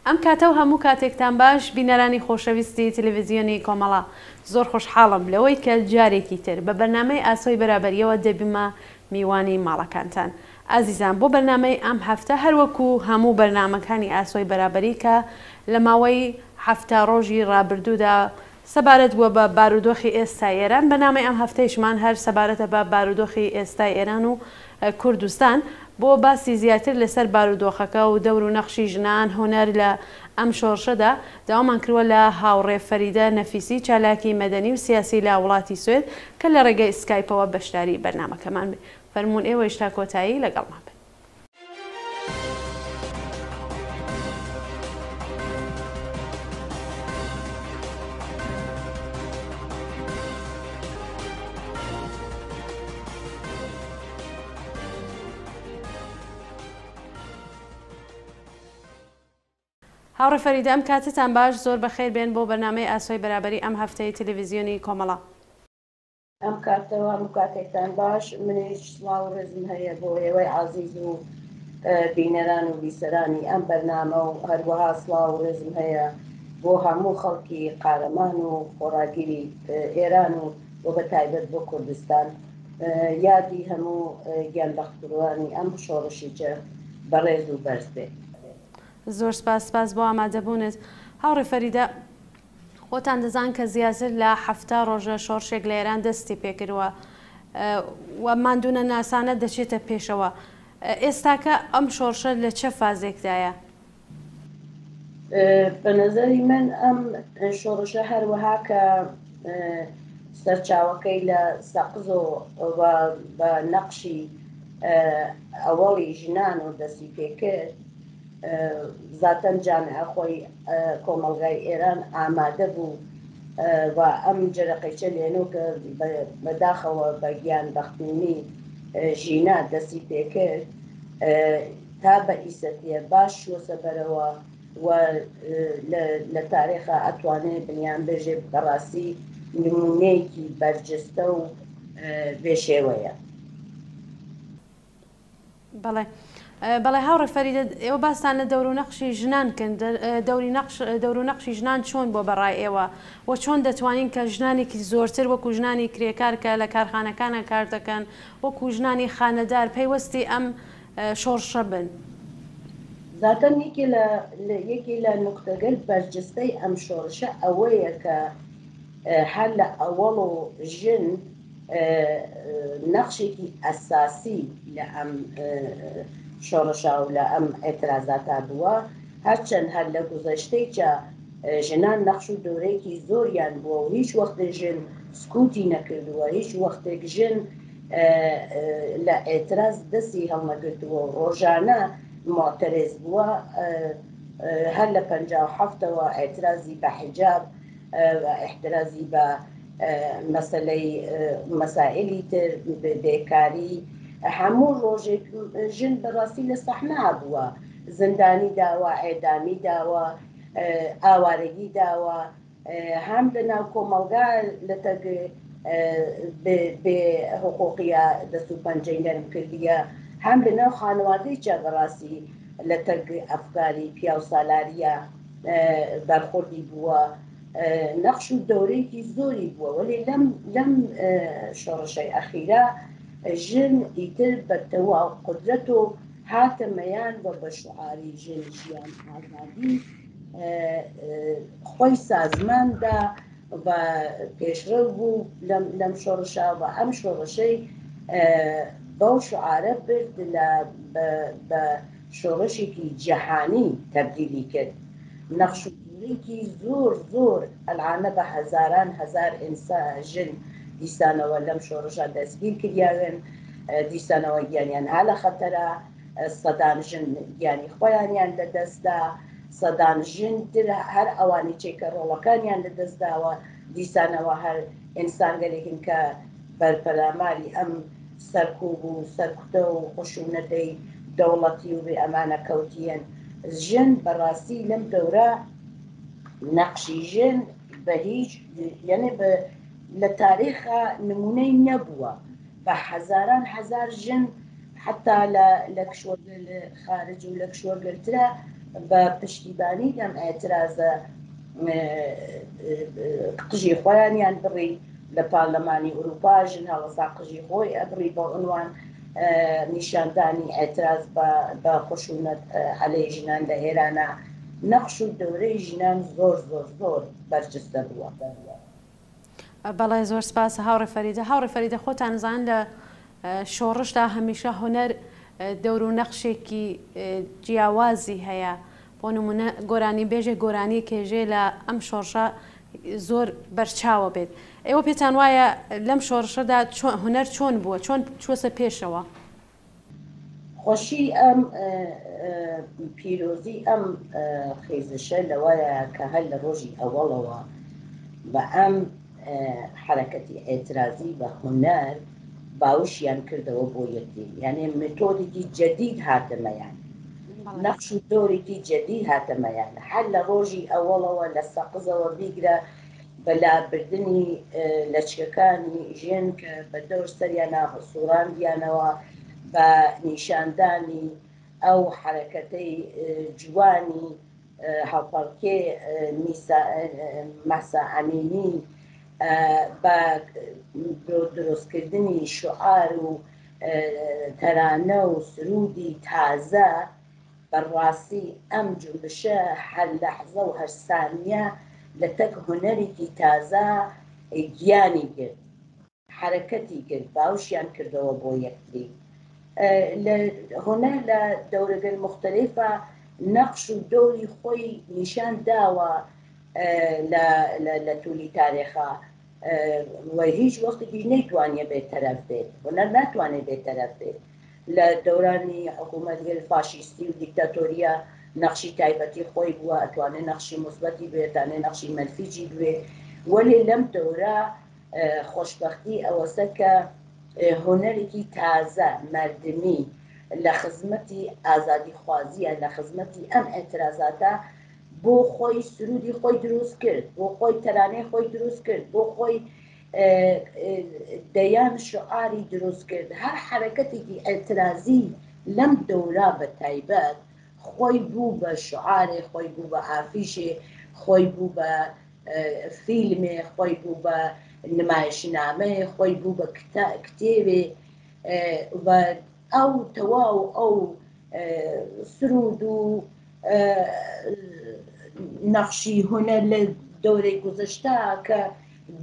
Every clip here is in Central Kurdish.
ئەم کاتە و هەموو کاتێکتان باش بینەرانی خۆشەویستی تەلەڤیزیۆنی کۆمەڵە. زۆر خۆشحاڵم لەوەی کە جارێکی تر بە بەرنامەی ئاسۆی بەرابەریەوە دەبمە میوانی ماڵەکانتان. ئازیزان بۆ بەرنامەی ئەم هەفتە هەر وەکو هەموو بەرنامەکانی ئاسۆی بەرابەری کە لە ماوەی 70 ڕۆژی ڕابردوودا سەبارەت بووە بە بارودۆخی ئێستای ئێران، بەرنامەی ئەم هەفتەیشمان هەر سەبارەتە بە بارودۆخی ئێستای ئێران و کوردستان. بۆ باسی زیاتر لەسەر بارودۆخەکە و دەور و نەخشی ژنان، هونەر لە ئەم شۆڕشەدا، داوامان کردووە لە هاوڕێ فەریدە نەفیسی چالاکی مەدەنی و سیاسی لە وڵاتی سوێد کە لە ڕێگەی سکایپەوە بەشداری بەرنامەکەمان بێ. فەرموون ئێوەیش تا کۆتایی لەگەڵمان بن. هاوڕێ فەریدە ئەم کاتەتان باش، زۆر بەخێر بێن بۆ بەرنامەی ئاسۆی بەرابەری ئەم هەفتەی تەلەڤیزیۆنی کۆمەڵە. ئەم کاتە و هەموو کاتێکتان باش، منیش سڵاو و ڕێزم هەیە بۆ ئێوەی عازیز و بینەران و بیسەرانی ئەم بەرنامە و هەروەها سڵاو و ڕێزم هەیە بۆ هەموو خەڵکی قارەمان و خۆڕاگیری ئێران و و بە تایبەت بۆ کوردستان. یادی هەموو گیانبەختکردوانی ئەم شۆڕشیچە بەڕێز و بەرز بێت. زۆر سپاس، سپاس بۆ ئامادەبوونت. هاوڕێ فەریدە، خۆتان دەزان کە زیاتر لە 70 ڕۆژە شۆڕشێک لە ئێران دەستی پێکردووە و ماندوونەناسانە دەچێتە پێشەوە. ئێستاکە ئەم شۆڕشە لە چە فازێکدایە؟ بە نەزەری من ئەم شۆڕشە هەروەها کە سەرچاوەکەی لە سەقزۆ و بە نەقشی ئەوەڵی ژنان و دەستی پێکرد، زاتەن جامعە خۆی کۆمەڵگای ئێران ئامادە بوو و ئەم جەرەقەیچە لێنۆ کە بەداخەوە بە گیان بەختنی ژینا دەستی پێکرد تا بە ئیسەتیە باش چووەسە بەرەوە و لە تاریخا ئەتوانێ بنیان بێژێ بەڕاستی نمونەیەکی بەرجستە و بێشێوەیە. بەڵێ بەڵێ هاوڕێ فەریدە ئێوە باستان لە دەور و نەقشی ژنان کرد دەوری نەقش دەور و نەقشی ژنان چۆن بووە بە ڕای ئێوە و چۆن دەتوانین کە ژنانێکی زۆرتر وەکو ژنانی کرێکار کە لە کارخانەکانە کار دەکەن وەکو ژنانی خانەدار پەیوەستی ئەم شۆڕشە بن؟ زاتەن یەکێ لە یەکێ لە نوکتەگەل بەرجستەی ئەم شۆڕشە ئەوەیە کە هەر لە ئەوەڵ و ژن نەخشێکی ئەساسی لە ئەم شۆڕشا و لە ئەم ئێترازاتا بووە، هەرچەند هەر لە گوزەشتەیچا ژنان نەخش و دۆرێکی زۆریان بووە و هیچ وەختێ ژن سکوتی نەکردووە، هیچ وەختێک ژن لە ئێتراز دەستی هەڵنەگرتووە و ڕۆژانە موعتەرێز بووە، هەر لە 57ەوە ئێترازی بە حیجاب، ئیحترازی بە مەسەلەی مەسائلی تر، بێکاری، هەموو ڕۆژێک ژن بەڕاستی لە سەحنا بووە، زندانی داوە، ئێدامی داوە، ئاوارەگی داوە، هەم لە ناو کۆمەڵگا لە تەک بێ حقوقیە دەست و پەنجەی نەرم کردیە، هەم لە ناو خانەوادەیچە بەڕاستی لە تەک ئەفکاری پیاوسالاریە بەرخوردی بووە، نەخش و دەورەیەکی زۆری بووە، وەلێ لەم لەم شۆڕشەی ئەخیرا ژن ئیتر بە تەواو قودرەت و هاتە مەیان و بە شوعاری ژن ژیان ئازادی خۆی سازمان دا و پێشڕەو بوو لەم لەم شۆڕشە و ئەم شۆڕشەی بەو شوعارە برد لە بە شۆڕشێکی جیهانی تەبدیلی کرد. نەخش و دەورێکی زۆر زۆر ئەلعانە بە هەزاران هەزار ئینسا ژن دیسانەوە لەم شۆڕشە دەستگیر کریاون، دیسانەوە گیانیان ها لە خەتەرە، سەدان ژن گیانی خۆیانیان لە دەست دا، سەدان ژن تر هەر ئەوانیچەی کە ڕۆڵەکانیان لە دەست داوە دیسانەوە هەر ئینسانگەلێکن کە بەر پەلاماری ئەم سەرکوب و سەرکوتە و خشونەتەی دەوڵەتی و بێ ئەمانە کەوتیەن. ژن بەڕاستی لەم دەورە نەقشی ژن بە هیچ یەنێ بە لە تاریخا نمونەی نەبووە بە هەزاران هەزار ژن حتا لە لە کشوەرگەل خارج و لە کشوەرگەلترا. بە پشتیبانی لەم ئیعترازە قژی خۆیانیان بڕی لە پارلەمانی ئوروپا ژن هەڵەسا قژی خۆی ئەبڕی بە عنوان نیشاندانی ئیعتراز بە خشونەت عەلەی ژنان لە ئێرانە نەقش و دەورەی ژنان زۆر زۆر زۆر بەرجستە بووە. بەڵێ زۆر سپاس هاوڕێ فەریدە. هاوڕێ فەریدە خۆتان زان لە شۆڕشدا هەمیشە هونەر دەور و نەخشێکی جیاوازی هەیە بۆ نمونە گۆرانی بێژێک گۆرانیەک هێژێ لە ئەم شۆڕشە زۆر بەرچاوە بێت ئێوە پێتان وایە لەم شۆڕشەدا هونەر چۆن بووە چۆن چووەسە پێشەوە؟ خۆشی ئەم پیرۆزی ئەم خیزشە لەوەیە کە هەر لە ڕۆژی ئەوەڵەوە بە ئەم حەرەکەتی ئیعترازی بە هونەر باوشیان کردەوە بۆ یەکدی یانێ مێتۆدێکی جەدید هاتە مەیان نەقش و دۆرێکی جەدید هاتە مەیان هەر لە ڕۆژی ئەوەڵەوە لە سەقزەوە بیگرە بە لابردنی لەچکەکانی ژن کە بە دەور سەریانا سوڕاندیانەوە بە نیشاندانی ئەو حەرەکەتەی جوانی هەڵپەڕکێ مەهسا ئەمینی بە دروستکردنی شوعار و تەرانە و سرودی تازە بەڕاستی ئەم جونبشە هەر لەحزە و هەر سانیە لە تەک هونەرێکی تازە گیانی گرت حەرەکەتی کرد باوشیان کردەوە بۆ یەکتری لە هونەر لە دەورەگەل موختەلیفە نەقش و دەوری خۆی نیشان داوە لە لە تولی تارێخا و هیچ وەختێکیش نەیتوانیە بێ تەرەف بێت هونەر ناتوانێت بێ تەرەف بێت لە دەورانی حکوومەتگەل فاشیستی و دیکتاتۆریە نەخشی تایبەتی خۆی بووە، ئەتوانێ نەخشی موسبەتی بێ، ئەتانێ نەخشی مەنفیی بوێ، وەلێ لەم دەورە خۆشبەختی ئەوەسە کە هونەرێکی تازە، مەردمی، لە خزمەتی ئازادیخوازیە، لە خزمەتی ئەم ئێترازاتە بۆ خۆی سروودی خۆی دروست کرد، بۆ خۆی تەرانەی خۆی دروست کرد، بۆ خۆی دەیان شعاری دروست کرد هەر حەرەکەتێکی ئیعترازی لەم دەورە بە تایبەت خۆی بوو بە شعارێ خۆی بوو بە ئافیشێ خۆی بوو بە فیلمێ خۆی بوو بە نمایشنامەیە خۆی بوو بە کتێبێ و ئەو تەواو ئەو سرود و نەخشی هونەر لە دەورەی گوزەشتە کە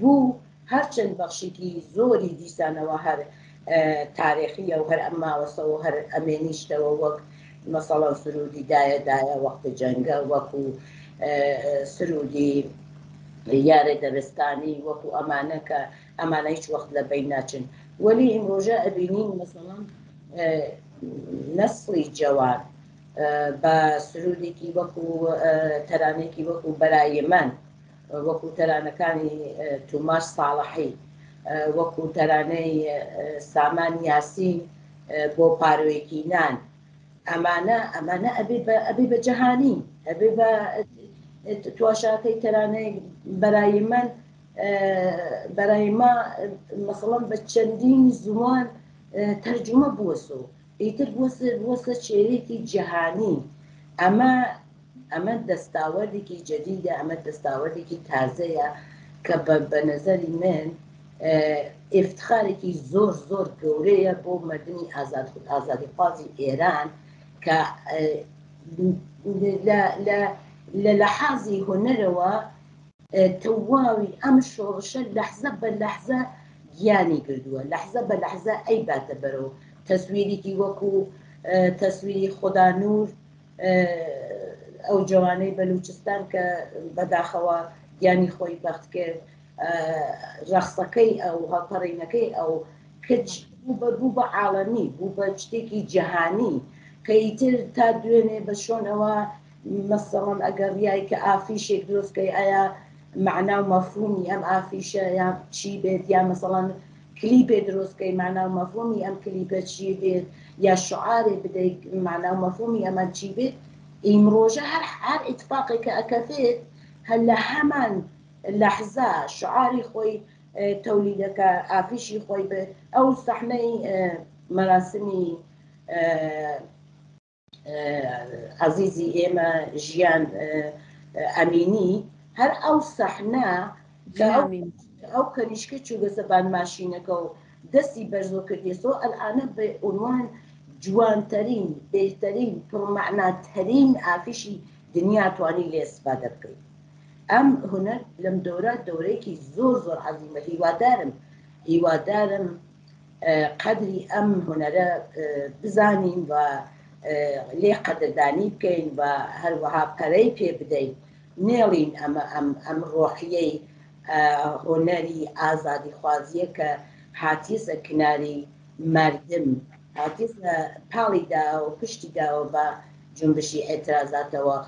بوو هەرچەند بەخشێکی زۆری دیسانەوە هەر تارێخیە و هەر ئەم ماوەسەوە هەر ئەمێنیشتەوە وەک مەسەڵەن سرودی دایە دایە وەختی جەنگە وەکو سرودی یارێ دەبستانی وەکو ئەمانە کە ئەمانە هیچ وەخت لە بین ناچن وەلی ئیمڕۆژە ئەبینین مەسەڵەن نەسڵی جەوان بە سرودێکی وەکو تەرانێکی وەکو بەرای من وەکو تەرانەکانی توماش ساڵحی وەکو تەرانەی سامان یاسین بۆ پارۆیەکی نان ئەمانە ئەمانە ئەبێ بە ئەبێ بە جەهانی ئەبێ بە تواشاکەی تەرانەی بەرای من بەرای ما مەسەڵەن بە چەندین زوان تەرجومە بووەسۆ ئیتر بووەسە چێرێکی جیهانی ئەمە ئەمە دەستاوەردێکی جەدیدە ئەمە دەستاوەردێکی تازەیە کە بە نەزەری من ئیفتخارێکی زۆر زۆر گەورەیە بۆ مردنی ئازاد ئازادیخوازی ئێران کە لە لەحازی هونەرەوە تەواوی ئەم شۆڕشە لەحزە بە لەحزە گیانی گردووە، لەحزە بە لەحزە ئەیباتە بەرەو تەسویریکی وەکو تەسویری خودانوور ئەو جەوانەی بەلوچستان کە بەداخەوە گیانی خۆی بەخت کرد، ڕەخسەکەی ئەو، هەڵپەڕینەکەی ئەو کچ بوو بە بوو بە عاڵەمی، بوو بە شتێکی جیهانی کە ئیتر تا دوێنێ بە شۆنەوە مەسەڵەن ئەگەر ڕیای کە ئافیشێک دروست کەی ئایا مەعنا و مەفهومی ئەم ئافیشە یا چی بێت یا مەسەڵەن کلیپێ دروست کەی مەعنا و مەفهومی ئەم کلیپە چی بێت یا شعارێ بدەیت مەعنا و مەفهومی ئەمە چی بێت ئیمڕۆژە هەر هەر ئیتفاقێک کە ئەکەفێت هەر لە هەمان لەحزە شعاری خۆی تەولیدەکە ئافیشی خۆی بێت ئەو سەحنەی مەراسمی. عەزیزی ئێمە ژیان ئەمینی هەر ئەو سەحنە کە ئەو کەنیشکە چووگەسە بان ماشینەکە و دەستی بەرزۆ کردیەسەوە ئەلئانە بە عنوان جوانترین بێهترین پڕمەعناترین ئافیشی دنیا توانی لێ استفادە بکەیت ئەم هونەر لەم دەورە دەورەیەکی زۆر زۆر عەزیمە هیوادارم هیوادارم قەدری ئەم هونەرە بزانین و لێ قەدردانی بکەین و هەروەها پەرەی پێ بدەین نێڵین ئەمە ئەم ئەم ڕۆحیەی هونەری ئازادیخوازیە کە هاتیەسە کناری مەردم هاتیەسە پاڵی داوە و پشتی داوە بە جونبشی ئیعترازاتەوە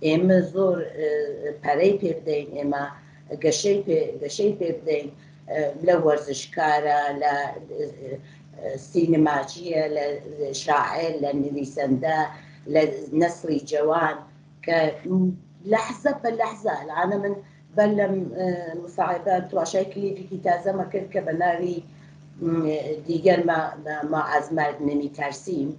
ئێمە زۆر پەرەی پێ بدەین ئێمە گەشەی پێ گەشەی پێ بدەین لە وەرزشکارە لە سینەماچیە لە شاعر لە نویسەندە لە نەسڵی جەوان کە لەحزە بە لەحزە الانە من بەر لەم مصاحبە تواشای کلیپێکی تازەمە کرد کە بە ناوی دیگەر ما از مرگ نمیترسیم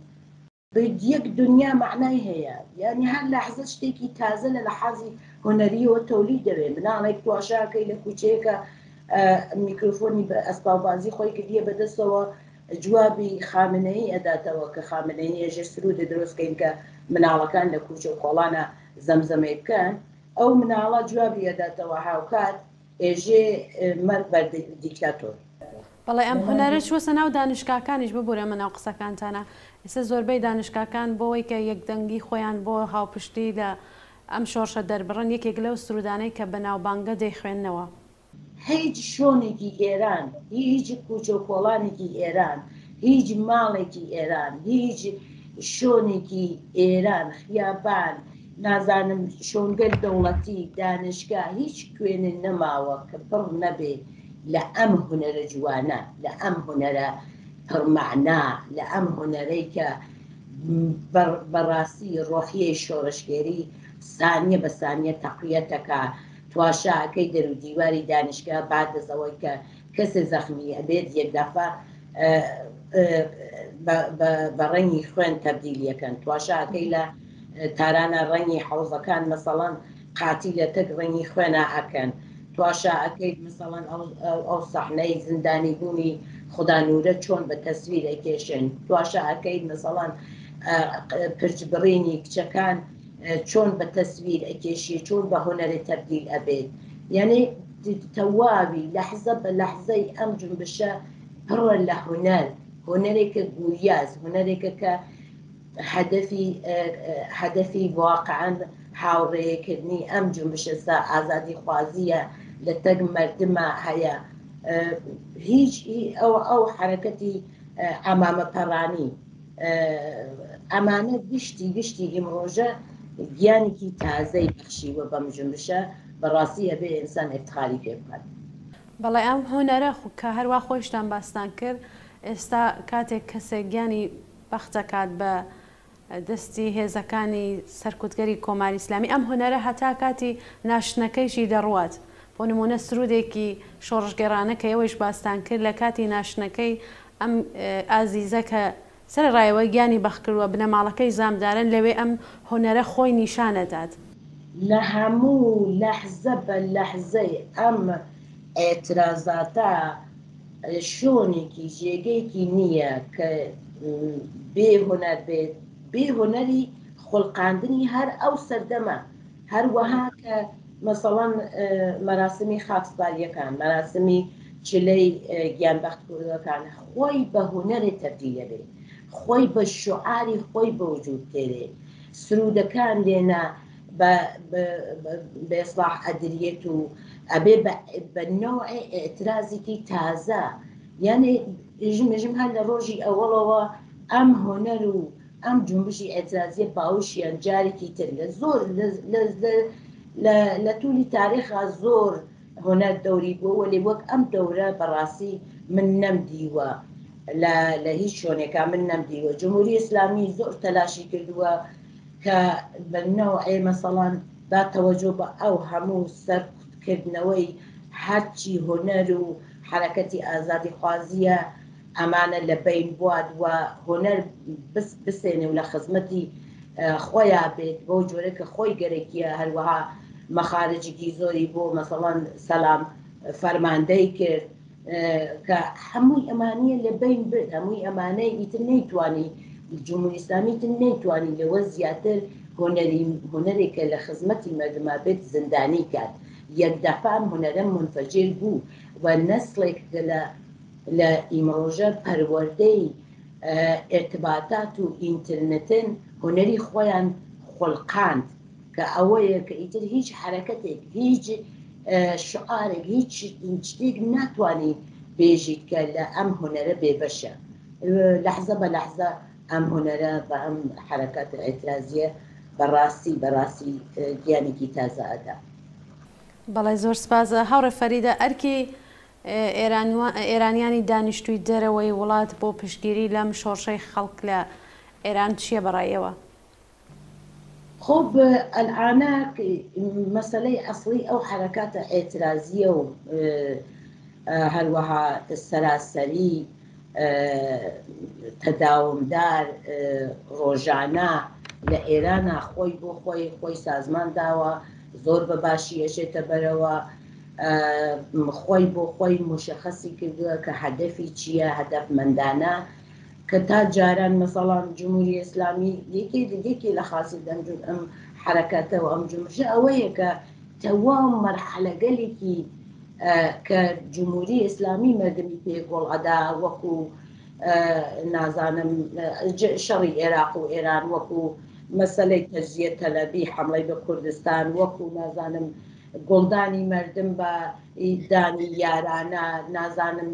یەک دنیا مەعنای هەیە یانی هەر لەحزە شتێکی تازە لە لەحازی هونەریەوە تەولید دەوێ مناڵێک تواشاکەی لە کوچەیەکە میکرۆفۆنی بە ئەسپاوبازی خۆی کردیە بەدەستەوە جوابی خامنەیی ئەداتەوە کە خامنەیی ئێژێ سرودێ دروست کەین کە مناڵەکان لە کوچە و کۆڵانە زەمزەمەی بکەن ئەو مناڵە جوابی ئەداتەوە هاوکات ئێژێ مەرگ بەر دیکتاتۆر. بەڵێ ئەم هونەرە چووەسە ناو دانشگاکانیش ببورە ئەمە ناو قسەکانتانە ئێستا زۆربەی دانشگاکان بۆوەی کە یەکدەنگی خۆیان بۆ هاوپشتی لە ئەم شۆڕشە دەربڕن یەکێک لەو سروودانەی کە بەناوبانگە دەیخوێننەوە. هیچ شۆنێکی ئێران، هیچ کوچە و کۆڵانێکی ئێران، هیچ ماڵێکی ئێران، هیچ شۆنێکی ئێران، خیابان، نازانم شۆنگەل دەوڵەتی، دانشگا، هیچ کوێنێ نەماوە کە پڕ نەبێ لە ئەم هونەرە جوانە، لە ئەم هونەرە پڕ مەعنا، لە ئەم هونەرەی کە بە ڕاستی ڕۆحیەی شۆڕشگێری سانیە بە سانیە تەقویەت دەکا، تواشاکەی دەر و دیواری دانشگا بعد از ئەوەی کە کەسێ زەخمی ئەبێت یەک دەفە بە ڕەنگی خوێن تەبدیل یەکەن تواشاکەی لە تارانا ڕەنگی حەوزەکان مەسەڵەن قاتی لە تەک ڕەنگی خوێنا ئەکەن تواشا ئەکەیت مەسەڵەن ئەو سەحنەی زیندانی بوونی خودا نورە چۆن بە تەسویر ئەکێشن تواشا ئەکەیت مەسەڵەن پرچ بڕینی کچەکان چۆن بە تەسویر ئەکێشی چۆن بە هونەرێ تەبدیل ئەبێت یعنی تەواوی لەحزە بە لەحزەی ئەم جنبشە پڕە لە هونەر هونەرێکە گویاز هونەرێکە کە هەدەفی هەدەفی واقعا هاوڕێکردنی ئەم جنبشەسە ئازادیخوازیە لە تەک مەردمە هەیە هیچ ئەو ئەو حەرەکەتی عەمامە پەڕانی ئەمانە گشتی گشتی ئیمڕۆژە گیانێکی تازەی بەخشیوە بەم جنبشە بەڕاستی ئەبێ ئینسان ئیفتخاری پێ بکات. بەڵێ ئەم هونەرە کە هەروا خۆیشتان باستان کرد ئێستا کاتێک کەسێک گیانی بەخت دەکات بە دەستی هێزەکانی سەرکوتگەری کۆماری ئیسلامی، ئەم هونەرە هەتا کاتی ناشتنەکەیشی دەڕوات. بۆ نموونە سروودێکی شۆڕشگێڕانە کە ئێوەیش باستان کرد لە کاتی ناشتنەکەی ئەم ئازیزە کە سەرەڕای ئەوەی گیانی بەخت کردووە بنەماڵەکەی زامدارن لەوێ ئەم هونەرە خۆی نیشان ئەدات. لە هەموو لەحزە بە لەحزەی ئەم ئیعترازاتە شۆنێکی جێگەیەکی نییە کە بێ هونەر بێت، بێ هونەری خوڵقاندنی هەر ئەو سەردەمە، هەروەها کە مەسەڵەن مەراسمی خاکسپارییەکان، مەراسمی چلەی گیانبەختکردووەکان خۆی بە هونەرێ تەبدیل ئەبێ، خۆی بە شوعاری خۆی بە وجود تێرێ، سروودەکان لێنە بە بە ئیسڵاح ئەدریەت و ئەبێ بە بە نەوعێ ئیعترازێکی تازە یانێ ئێژم ئێژم هەر لە ڕۆژی ئەوەڵەوە ئەم هونەر و ئەم جونبشی ئیعترازیە باوشیان جارێکی تر لە زۆر لە لە لە لە تولی تاریخا زۆر هونەر دەوری بووە وەلێ وەک ئەم دەورە بەڕاستی من نەمدیوە لە لە هیچ شۆنێکا من نەمدیوە جمهوری ئیسلامی زۆر تەلاشی کردووە کە بە نەوعێ مەسەڵەن با تەوەجۆ بە ئەو هەموو سەرکوت کردنەوەی هەرچی هونەر و حەرەکەتی ئازادیخوازیە ئەمانە لە بەین بوات و هونەر بسێنێ و لە خزمەتی. خۆیا بێت بەو جۆرە کە خۆی گەرەکیە هەروەها مەخارجێکی زۆری بۆ مەسەڵەن سەلام فەرماندەی کرد کە هەمووی ئەمانە لە بین برد هەمووی ئەمانەی ئیتر نەیتوانی جمهوری ئیسلامی تر نەیتوانی لەوە زیاتر هونەری هونەرێکە لە خزمەتی مەردما بێت زیندانی کات یەک دەفعە ئەم هونەرە مونفەجیر بوو و نەسڵێک کە لە لە ئیمڕۆژە پەروەردەی ئیرتباتات و ئینترنتن هونەری خۆیان خولقاند کە ئەوەیە کە ئیتر هیچ حەرەکەتێک هیچ شعارێک هیچ شتێک ناتوانی بێژیت کە لە ئەم هونەرە بێبەشە لەحزە بە لەحزە ئەم هونەرە بە ئەم حەرەکاتە ئیعترازیە بەڕاستی بەڕاستی گیانێکی تازە ئەدا. بەڵێ زۆر سپاس هاوڕێ فەریدە ئەرکی ئێرانیانی دانیشتووی دەرەوەی وڵات بۆ پشتگیری لەم شۆڕشەی خەڵک لە ئێران چییە بە ڕای ئێوە؟ خۆب ئەلئانە مەسەلەی ئەسڵی ئەو حەرەکاتە ئێترازییە و هەروەها سەراسەری تەداومدار ڕۆژانە لە ئێرانا خۆی بۆ خۆی خۆی سازمان داوە زۆر بە باشی ئەچێتە بەرەوە خۆی بۆ خۆی موشەخەسی کردووە کە هەدەفی چییە هەدەفمەندانە کە تا جاران مەسەڵان جمهوری ئیسلامی یەکێ یەکێ لە خاصیت ئەم ئەم حرەکەتە و ئەم جمهوریە ئەوەیە کە تەواو مەرحەلەگەلێکی کە جمهوری ئیسلامی مەردمی پێ گوڵ ئەدا وەکو نازانم شەڕی عێراق و ئێران وەکو مەسەلەی تەجزیە تەلەبی حملەی بە کوردستان وەکو نازانم گوڵدانی مردم بە دانی یارانە نازانم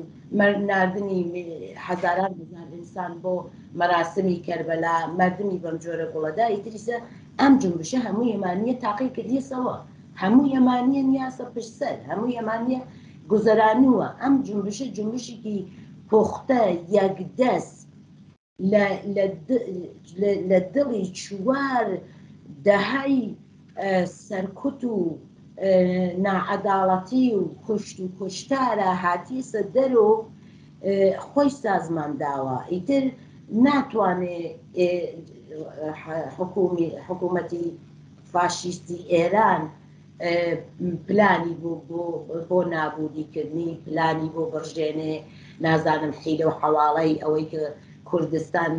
ناردنی هەزاران هەزار ئینسان بۆ مەراسمی کەربەلا مردمی بەم جۆرە گوڵەدا ئیتریسە ئەم جنبشە هەموو یەمانیە تاقی کردیەسەوە هەموو یەمانیە نیاسە پشت سەر هەموو یەمانیە گوزەرانووە ئەم جنبشە جنبشێکی پوختە یەکدەست لە لە دڵی چوار دەهای سەرکوت و ناعەداڵەتی و کوشت و کوشتارە هاتیەسە دەر و خۆی سازمان داوە ئیتر ناتوانێ حکومی حکوومەتی فاشیستی ئێران پلانی بۆ بۆ بۆ نابودی کردنی پلانی بۆ بڕژێنێ نازانم حیلە و حەواڵەی ئەوەی کە کوردستان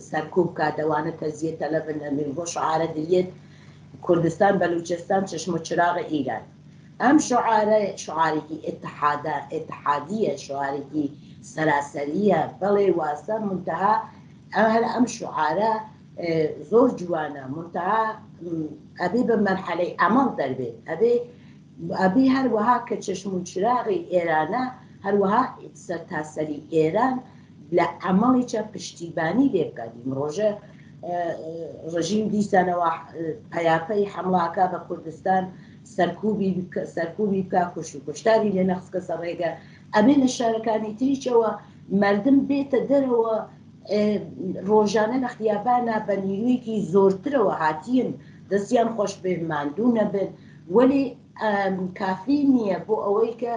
سەرکوب بکات ئەوانە تەزیە تەلەبن ئەمیر بۆ شعارە دریێت کوردستان بەلوچستان چشم و چراغ ئیران ئەم شعارە شعارێکی اتحادە اتحادیە شعارێکی سەراسەریە بەڵێ واسە منتها هەر ئەم شعارە زۆر جوانە منتها ئەبێ بە مەرحەلەی عەمەڵ دەربێت ئەبێ ئەبێ هەروەها کە چشم و چراغی ئێرانە هەروەها سەرتاسەری ئێران لە عەمەڵیچە پشتیبانی لێ بکات ئیمڕۆژە ڕژیم دیسانەوە پەیاپەی حەمڵاکە بە کوردستان سەرکوبی سەرکوبی بکە کوش و کوشتاری لێ نەخسکە سەر ڕێگە ئەبێ لە شارەکانی تریچەوە مردم بێتە دەرەوە ڕۆژانە لە خیابانا بە نیرویەکی زۆرترەوە هاتین دەستیان خۆش بێ ماندوو نەبن وەلی کافی نییە بۆ ئەوەی کە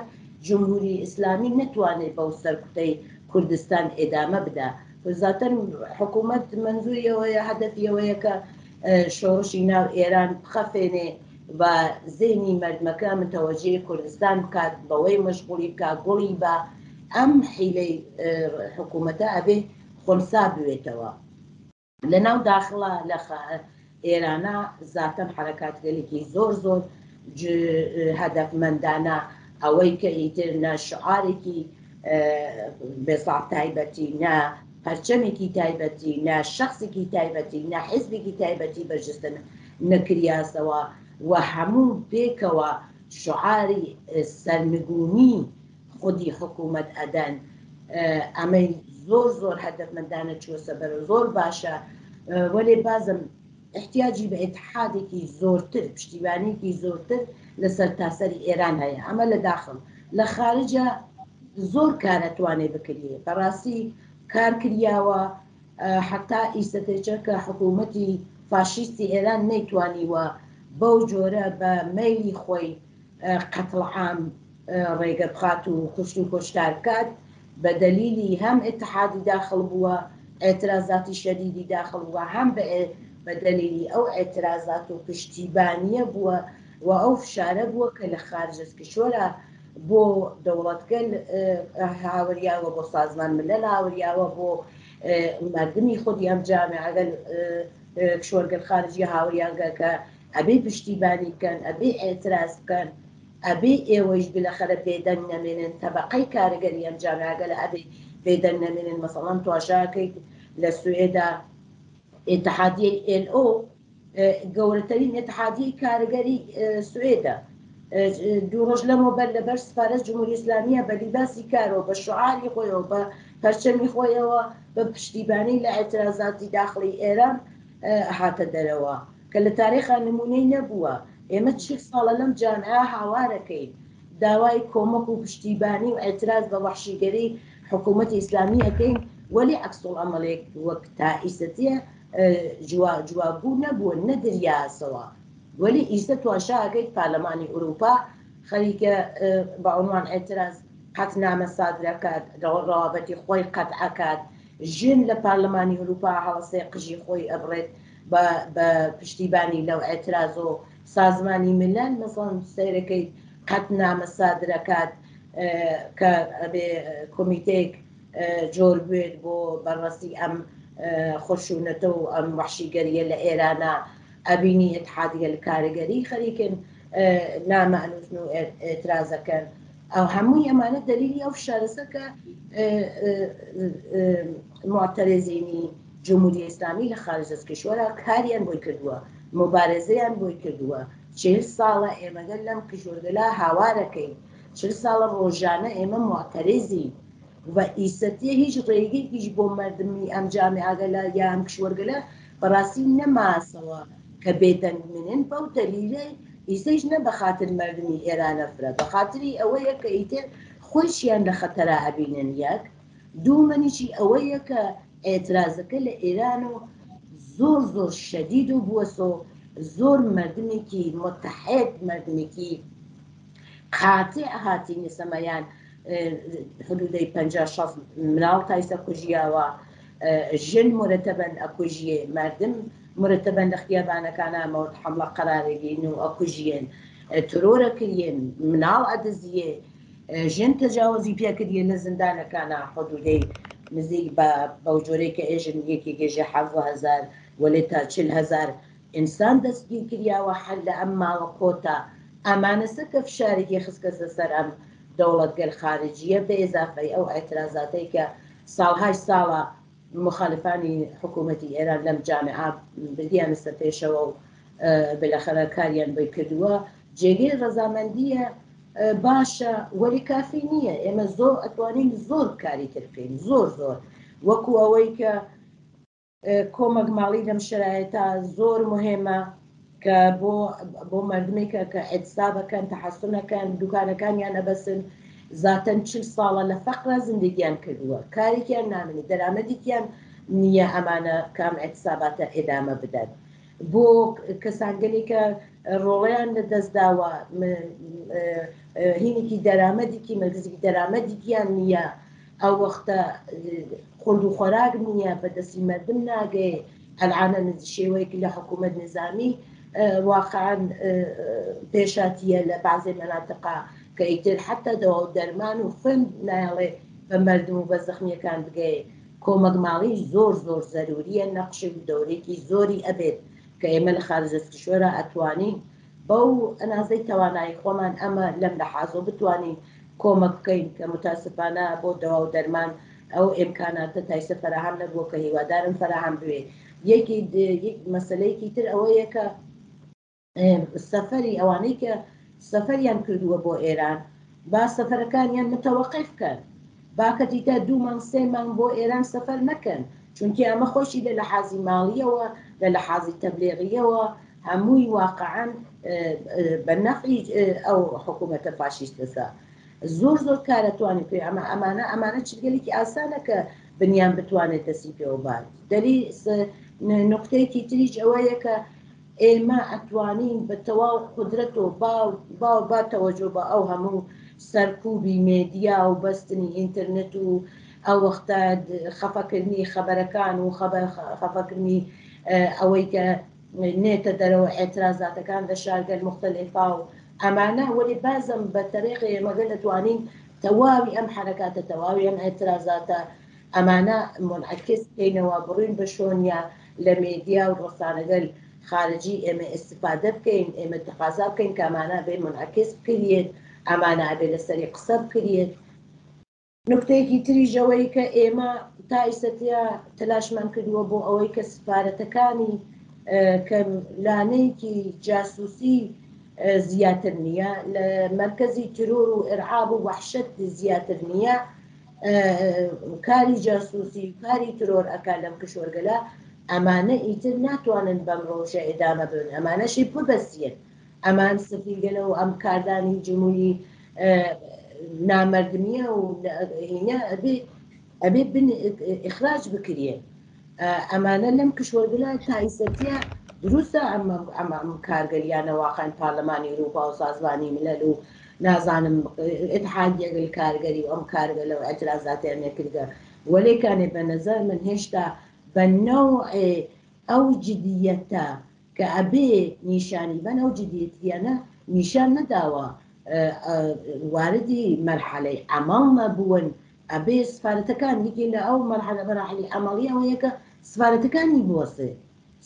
جمهوری ئیسلامی نەتوانێت بەو سەرکوتەی کوردستان ئێدامە بدا زیاتر حکوومەت منزوری ئەوەیە هەدەفی ئەوەیە کە شۆڕشی ناو ئێران بخەفێنێ و زەینی مەردمەکە متەوەجێ کوردستان بکات بەوەی مەشغوڵی بکات گوڵی بە ئەم حیلەی حکوومەتە ئەبێ خونسا بوێتەوە لە ناو داخڵە لە ئێرانە زاتەن حرەکاتگەلێکی زۆر زۆر هەدەفمەندانە ئەوەی کە ئیتر نە شعارێکی بێساڵ تایبەتی نە پەرچەمێکی تایبەتی نە شخصێکی تایبەتی نە حزبێکی تایبەتی بەرجستە نەکریاسەوە و هەموو پێکەوە شعاری سەرنگونی خودی حکومەت ئەدەن ئەمەی زۆر زۆر هەدەفمەندانە چووەسە بەرەو زۆر باشە وەلێ بازم احتیاجی بە ئیتحادێکی زۆرتر پشتیوانیکی زۆرتر لە سەرتاسەری ئێران هەیە ئەمە لە داخڵ لە خارجە زۆر کارە توانێ بکرێ بەڕاستی کار کریاوە حتا ئیسەتێچە کە حکوومەتی فاشیستی ئێران نەیتوانیوە بەو جۆرە بە مەیلی خۆی قەتڵ عام ڕێگە بخات و کوشت و کوشتار بکات بە دەلیلی هەم ئیتحادی داخڵ بووە ئیعترازاتی شەدیدی داخڵ بووە هەم بە بە دەلیلی ئەو ئێترازات و پشتیبانییە بووە و ئەو فشارە بووە کە لە خارج از کشوەرا بۆ دەوڵەتگەل هاوریاوە، بۆ سازمان ملل هاوریاوە، بۆ مەردمی خودی ئەم جامعەگەل کشوەرگەل خارجی هاوریانگە کە ئەبێ پشتیبانی بکەن، ئەبێ ئێتراز بکەن، ئەبێ ئێوەیش بلەخەرە بێدەنگ نەمێنن، تەبەقەی کارگەری ئەم جامعەگەلە ئەبێ بێدەنگ نەمێنن، مەسەڵەن تواشاکەیت لە سوئێدا ئیتحادیەی ئێل ئۆ گەورەترین ئیتحادیەی کارگەری سوئێدە دوو ڕۆژ لەمەوبەر لەبەر سفارەت جمهوری ئیسلامیە بە لیباسی کارەوە بە شعاری خۆیەوە بە پەرچەمی خۆیەوە بە پشتیبانی لە ئیعترازاتی داخڵی ئێران هاتە دەرەوە کە لە تاریخا نمونەی نەبووە ئێمە 40 ساڵە لەم جامعە هاوارەکەین داوای کۆمەک و پشتیبانی و ئیعتراز بە وەحشیگەری حکوومەتی ئیسلامی ئەکەین وەلی عەکسوڵعەمەلێک وەک تا ئیسەتیە جوابگو نەبووە نەدریاسەوە وەلی ئیسە تواشا ئەکەیت پارلەمانی ئوروپا خەریکە بە عنوان ئیعتراز قەتنامە سادرەکات ڕەوابەتی خۆی قەت ئەکات ژن لە پارلەمانی ئوروپا هەڵەسێ قژی خۆی ئەبڕێت بە پشتیبانی لەو ئیعتراز و سازمانی ملل مەسەڵەن سەیرەکەیت قەتنامە سادرەکات کە ئەبێ کۆمیتەیەک جۆر بوێت بۆ بەڕەسی ئەم خشونەتە و ئەم وەحشیگەریە لە ئێرانە ئەبینی ئیتحادیەل کارگەری خەریکن نامە ئەنووسن و ئێترازەکەن ئەو هەمووی ئەمانە دەلیلی ئەو فشارەسە کە معتەرزینی جمهوری ئیسلامی لە خارج از کشوەرا کاریان بۆی کردووە مبارزەیان بۆی کردووە 40 ساڵە ئێمەگەل لەم کشوەرگەلا هاوارەکەین 40 ساڵە ڕۆژانە ئێمە معتەرزین و ئیسەتیە هیچ ڕێگەیەکیش بۆ مردمی ئەم جامیعەگەلە یا ئەم کشوەرگەلە بەڕاستی نەماسەوە کە بێدەنگ منن بەو دەلیلەی ئیسەیش نە بە خاتر مردمی ئێرانە فرە بە خاتری ئەوەیە کە ئیتر خۆیشیان لە خەتەرا ئەبینن یەک دوو منیشی ئەوەیە کە ئێترازەکە لە ئێران و زۆر زۆر شەدید و بووەسۆ زۆر مردمێکی متحد مردمێکی قاتع هاتینە سەمەیان حدودەی 50 60 مناڵ تایسە کوژیاوە ژن مرتبەن ئەکوژیێ مردم مرتبەن لە خیابانەکانا مەورد حەمڵە قەرارەگین و ئەکوژیێن ترۆرە کریێن مناڵ ئەدزیێ ژن تەجاوزی پێکردیە لە زیندانەکانا حدودەی نزیک بە بەو جۆرەی کە ئێژن یەکێکێژێ 17 هەزار وەلێ تا 40 هەزار ئینسان دەستگیر کریاوە هەر لە ئەم ماوە کۆتا ئەمانەسە کە فشارێکی خستکەسە سەر ئەم دەوڵەتگەل خارجیە بە ئێزافەی ئەو ئێترازاتەی کە ساڵهای ساڵە مخالفانی حکوومەتی ئێران لەم جامعە بردیانەسە پێشەوە و بالاخرە کاریان بۆی کردووە جێگەی ڕەزامەندیە باشە وەلی کافی نییە ئێمە زۆر ئەتوانین زۆر کاری تر بکەین زۆر زۆر وەکو ئەوەی کە کۆمەک ماڵی لەم شرایطە زۆر مهمە کە بۆ بۆ مردمێکە کە ئەتسابەکەن تەحەسونەکەن دوکانەکانیان ئەبەسن زاتەن 40 ساڵە لە فەقرا زندگیان کردووە کارێکیان نامێنێ دەرامەتێکیان نییە ئەمانە کام ئەتساباتە ئێدامە بدەن بۆ کەسانگەلێک کە ڕۆڵیان لە دەستداوە هینێکی دەرامەتێکی مەرکزێکی دەرامەتێکیان نییە ئەو وەختە خورد و خۆراک نییە بە دەستی مردم ناگەی ئەلعانە شێوەیەکی لە حکوومەت نظامی واقعا پێشاتیە لە بەعزێ مەناتقا کە ئیتر حتا دەوا و دەرمان و خوێن نایەڵێ بە مردم و بە زەخمیەکان بگەیە کۆمەک ماڵی زۆر زۆر زەروریە نەقشی و دەورێکی زۆری ئەبێت کە ئێمە لە خارج از کشوەرا ئەتوانین بەو ئەنازەی تەوانایی خۆمان ئەمە لەم لەحازۆ بتوانین کۆمەک بکەین کە متاسفانە بۆ دەوا و دەرمان ئەو ئیمکاناتە تایسە فەراهەم نەبووە کە هیوادارم فەراهەم بوێ یەکی یەک مەسەلەیەکی تر ئەوەیە کە سەفەری ئەوانەی کە سەفەریان کردووە بۆ ئێران با سەفەرەکانیان متەوەقف کەن با کەتیتا دوو مانگ سێ مانگ بۆ ئێران سەفەر نەکەن چونکی ئەمە خۆشی لە لەحازی ماڵیەوە لە لەحازی تەبلیغیەوە هەمووی واقعا بە نەفعی ئەو حکوومەتە فاشیستەسە زۆر زۆر کارە توانێت پێ ئەمە ئەمانە ئەمانە چگەلێکی ئاسانە کە بنیان بتوانێت دەستی پێوە بات دەلی نقطەیەکی تریش ئەوەیە کە ئێمە ئەتوانین بە تەواو قودرەت و با با با تەوەجۆ بە ئەو هەموو سەرکوبی مێدیا و بەستنی ئینترنت و ئەو وەختە خەفەکردنی خەبەرەکان و خەفەکردنی. ئەوەی کە نێتە دەرەوە ئێترازاتەکان دە شارگەل موختەلێفا و ئەمانە وەلی بازم بە تەرێقێ ئێمە گەل ئەتوانین تەواوی ئەم حەرەکاتە تەواوی ئەم ئێترازاتە ئەمانە مونعەکس بکەینەوە بڕوین بە شۆنیا لە مێدیا و ڕەسانەگەل خارجی ئێمە ئیستفادە بکەین ئێمە تەقازا بکەین کە ئەمانە ئەبێ مونعەکس بکریێت ئەمانە ئەبێ لەسەری قسە بکریێت. نوکتەیەکی تریش ئەوەی کە ئێمە تا ئیسەتیا تەلاشمان کردووە بۆ ئەوەی کە سفارەتەکانی کە لانەیەکی جاسوسی زیاتر نییە لە مەرکەزی ترۆر و ئرعاب و وەحشەت زیاتر نییە کاری جاسوسی و کاری ترۆر ئەکا لەم کشوەرگەلە ئەمانە ئیتر ناتوانن بەم ڕەوشە ئیدامە بن ئەمانەشی ببەستیەن ئەمان سفیرگەلە و ئەم کاردانی جمهوری نامەردمیە و هینە ئەبێ ئەبێ بن ئیخراج بکریێن ئەمانە لەم کشوەرگلە تا ئیسەتیە دروستە ئەم ئەم ئەم کارگەریانە واقعا پارلمانی ئوروپا و سازمانی ملل و نازانم اتحادیەگەل کارگەری و ئەم کارگەلە و اعتراضاتیان نەکردگە وەلێ کانێ بە نەزەر من هێشتا بە نەوعێ ئەو جدیەتە کە ئەبێ نیشانی بەن ئەو جدیەتیانە نیشان نەداوە واردی مەرحەلەی عەمەڵ نەبوون ئەبێ سفارەتەکان یەکێ لە ئەو مەرحەلە مەراحلی عەمەڵی ئەوەیە کە سفارەتەکانی بوەسێ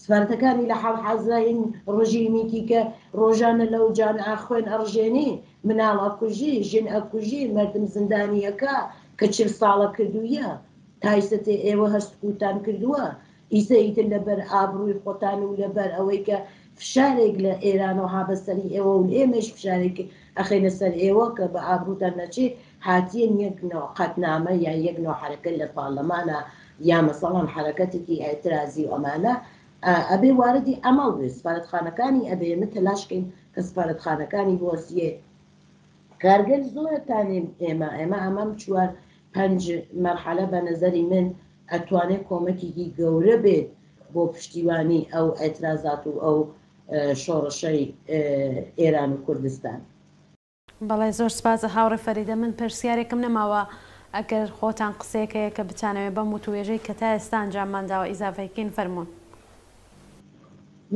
سفارەتەکانی لە حاڵ حازرا هین ڕژیمیکی کە ڕۆژانە لەو جامعە خوێن ئەڕژێنێ مناڵ ئەکوژێ ژن ئەکوژێ مەردم زندانی ئەکا کە چل ساڵە کردوویە تایسەتێ ئێوە هەر سکوتان کردووە ئیسە ئیتر لەبەر ئابڕووی خۆتان و لەبەر ئەوەی کە فشارێک لە ئێرانەوە ها بە سەری ئێوە و ئێمەیش فشارێک ئەخەینە سەر ئێوە کە بە ئابڕووتان نەچێ هاتیەن یەک نەوع قەتنامە یا یەک نەوع حەرەکەت لە پارلەمانا یا مەسەڵەن حەرەکەتێکی ئیعترازی و ئەمانە ئەبێ واردی عەمەڵ بێ سفارەتخانەکانی ئەبێ ئێمە تەلاش کەین کە سفارەتخانەکانی بوەسیێ کارگەل زۆرە تانێ ئێمە ئێمە ئەمەم چوار پەنج مەرحەلە بە نەزەری من ئەتوانێ کۆمەکێکی گەورە بێت بۆ پشتیوانی ئەو ئیعترازات و ئەو شۆڕشەی ئێران و کوردستان. بەڵێ زۆر سپاس هاوڕێ فەریدە من پرسیارێکم نەماوە ئەگەر خۆتان قسەیەک هەیە کە بتانەوێ بەم وتووێژەی کە تا ئێستا ئەنجاممان داوە ئیزافەی کەین فەرموون.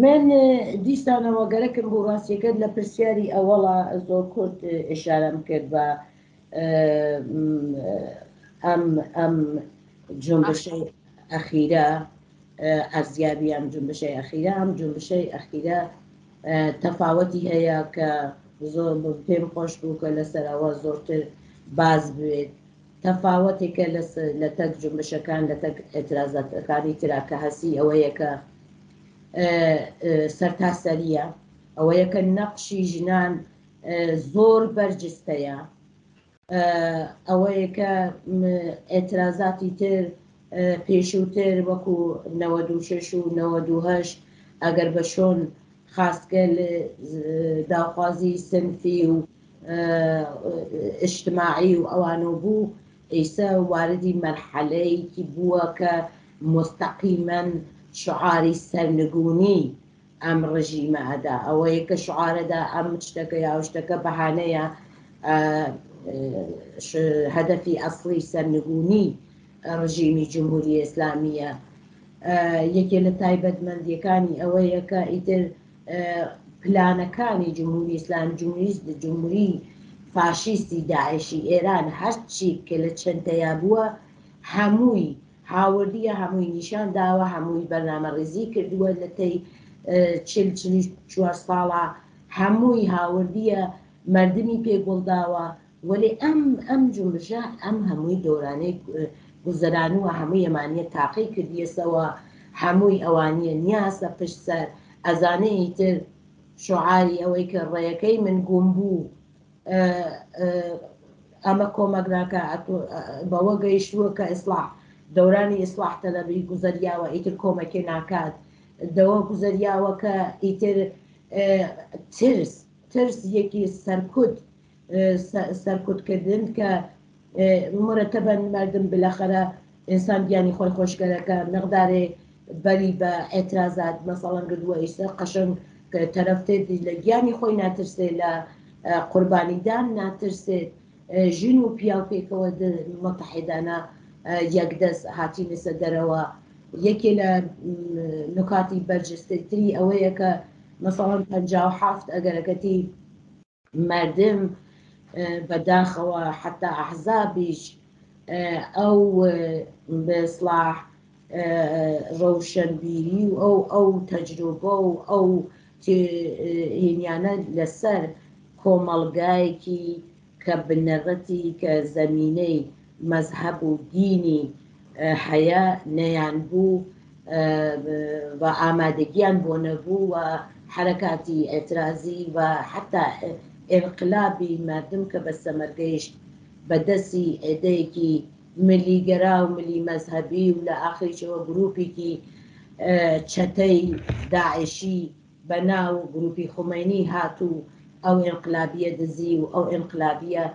من دیسانەوە گەرەکم بوو ڕاستیەکەت لە پرسیاری ئەوەڵا زۆر کورت ئیشارەم کرد بە ئەم ئەم جونبشەی ئەخیرە ئەرزیابی ئەم جونبشەی ئەخیرە ئەم جونبشەی ئەخیرە تەفاوەتی هەیە کە زۆر پێم خۆش بوو کە لەسەر ئەوە زۆرتر باز بوێت تەفاوەتێکە لە تەک جونبشەکان لە تەک ئەترازاتەکانی ترا کە هەسی ئەوەیە کە سەرتاسەریە ئەوەیە کە نەقشی ژنان زۆر بەرجستەیە ئەوەیە کە ئێترازاتی تر پێشووتر وەکو 96 و 98 ئەگەر بە شۆن خاستگەل داخوازی سنفی و ئیجتماعی و ئەوانەوە بوو ئیسە واردی مەرحەلەیەکی بووە کە مستەقیمەن شعاری سەرنگونی ئەم ڕژیمە ئەدا ئەوەیە کە شعارەدا ئەم شتەکە یا شتەکە بەهانەیە هەدەفی ئەسڵی سەرنگونی ڕژیمی جمهوری ئیسلامیە یەکێ لە تایبەتمەندیەکانی ئەوەیە کە ئیتر پلانەکانی جمهوری ئیسلام جمهوری جمهوری فاشیستی داعشی ئێران هەرچی کە لە چەنتەیا بووە هەمووی هاوردیە هەمووی نیشان داوە هەمووی بەرنامە ڕیزی کردووە لە تەی چل 44 ساڵە هەمووی هاوردیە مردمی پێ گوڵداوە وەلێ ئەم ئەم جونبشە ئەم هەمووی دۆرانەی گوزەرانووە هەمووی ئەمانیە تاقی کردیەسەوە هەمووی ئەوانیە نیاسە پشت سەر ئەزانێ ئیتر شعاری ئەوەی کە ڕێیەکەی من گوم بوو ئەمە کۆمەک ناکا بەوە گەیشتووە کە ئیسلاح دەورانی ئیسلاح تەلەبی گوزەریاوە ئیتر کۆمەکێ ناکات دەوە گوزەریاوە کە ئیتر ترس ترس یەکی سەرکوت سەرکوتکردن کە مرتبا مردم بالاخره ئینسان گیانی خۆی خۆشکەرەکە مقدارێ بەری بە ئێترازات مەسەڵەن گردووە ئیستا قەشەنگ تەرەف تێت لە گیانی خۆی ناترسێ لە قوربانیدان ناترسێت ژن و پیاو پێکەوە متحدانە یەکدەست هاتینەسە دەرەوە. یەکێ لە نکاتی بەرجەستەتری ئەوەیە کە مەسەڵەن 57 ئەگەرەکەتی مەردم بەداخەوە حتا ئەحزابیش ئەو بەسڵاح ڕەوشەنبیری و ئەو ئەو تەجروبە و ئەو هینیانە لەسەر کۆمەڵگایەکی کە بنەڕەتی کە زەمینەی مەزهەب و دینی هەیە نەیانبوو و ئامادەگیان بۆ نەبوو و حەرەکاتی ئیعترازی و حەتا ئینقلابی مەردم کە بە سەمەر گەیشت بە دەستی عێدەیەکی ملیگەرا و ملی مەزهەبی و لە ئاخریشەوە گروپێکی چەتەی داعشی بە ناو گروپی خومەینی هات و ئەو ئینقلابیە دزی و ئەو ئینقلابیە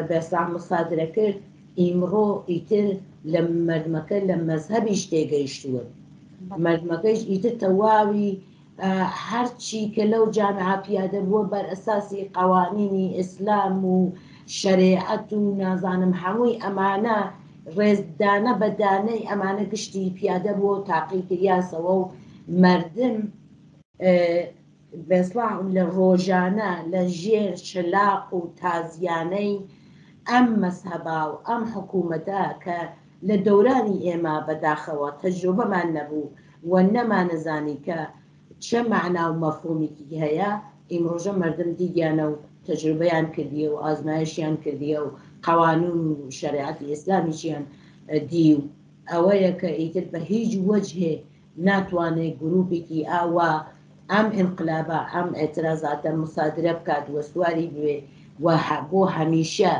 بێسڵاح موسادرە کرد، ئیمڕۆ ئیتر لە مەردمەکە لە مەزهەبیش تێگەیشتوون، مەردمەکەیش ئیتر تەواوی هەرچی کە لەو جامعە پیادە بووە بەر ئەساسی قەوانینی ئیسلام و شەرێعەت و نازانم هەمووی ئەمانە ڕێز دانە بە دانەی ئەمانە گشتی پیادە بووە و تاقی کریاسەوە و مەردم بەسڵاح لە ڕۆژانە لە ژێر شەلاق و تازیانەی ئەم مەزهەبا و ئەم حکوومەتە کە لە دەورانی ئێمە بەداخەوە تەجروبەمان نەبوو و نەمانەزانی کە چە مەعنا و مەفهوومیکی هەیە، ئیمڕۆژە مەردم دیگیانە و تەجروبەیان کردیە و ئازمایشیان کردیە و قەوانوون و شەرێعەتی ئیسلامیشیان دی و ئەوەیە کە ئیتر بە هیچ وەجهێ ناتوانێ گرووپێکی ئاوا ئەم ئینقلابە، ئەم ئیعترازاتە موسادرە بکات و سواری بوێ و بۆ هەمیشە